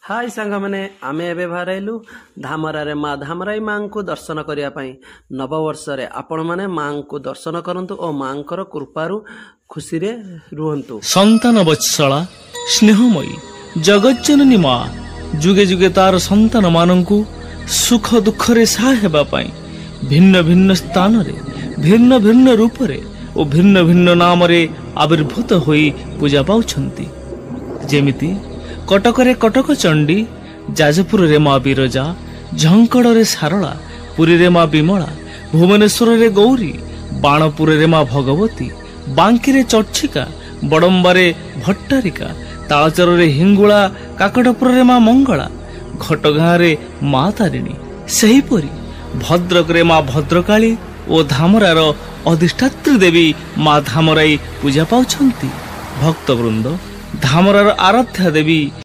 High ସାଙ୍ଗମାନେ, ଆମେ ଏବେ ବାହାରିଲୁ ଧାମରାରେ ମା ଧାମରାଇ ମାଙ୍କୁ ଦର୍ଶନ କରିବା ପାଇଁ। ନବବର୍ଷରେ ଆପଣମାନେ ମାଙ୍କୁ ଦର୍ଶନ କରନ୍ତୁ ଓ ମାଙ୍କର କୃପାରୁ ଖୁସିରେ ରୁହନ୍ତୁ। ସନ୍ତାନ ବତ୍ସଳା ସ୍ନେହମୟୀ ଜଗଜ୍ଜନନୀ ମା ଯୁଗେ ଯୁଗେ ତାର ସନ୍ତାନମାନଙ୍କୁ ସୁଖ ଦୁଃଖରେ ସାହା ହେବା ପାଇଁ ଭିନ୍ନ ଭିନ୍ନ ସ୍ଥାନରେ, ଭିନ୍ନ ଭିନ୍ନ ରୂପରେ ଓ ଭିନ୍ନ ଭିନ୍ନ ନାମରେ ଆବିର୍ଭୂତ ହୋଇ ପୂଜା ପାଉଛନ୍ତି। ଯେମିତି କଟକରେ କଟକ ଚଣ୍ଡୀ, ଯାଜପୁରରେ ମା ବିରଜା, ଝଙ୍କଡ଼ରେ ଶାରଳା, ପୁରୀରେ ମା ବିମଳା, ଭୁବନେଶ୍ୱରରେ ଗୌରୀ, ବାଣପୁରରେ ମା ଭଗବତୀ, ବାଙ୍କିରେ ଚର୍ଚ୍ଚିକା, ବଡ଼ମ୍ବାରେ ଭଟ୍ଟାରିକା, ତାଳଚରରେ ହିଙ୍ଗୁଳା, କାକଟପୁରରେ ମା ମଙ୍ଗଳା, ଘଟଗାଁରେ ମା ତାରିଣୀ। ସେହିପରି ଭଦ୍ରକରେ ମା ଭଦ୍ରକାଳୀ ଓ ଧାମରାର ଅଧିଷ୍ଠାତ୍ରୀ ଦେବୀ ମା ଧାମରାଇ ପୂଜା ପାଉଛନ୍ତି। ଭକ୍ତବୃନ୍ଦ, ଧାମରାର ଆରାଧ୍ୟା ଦେବୀ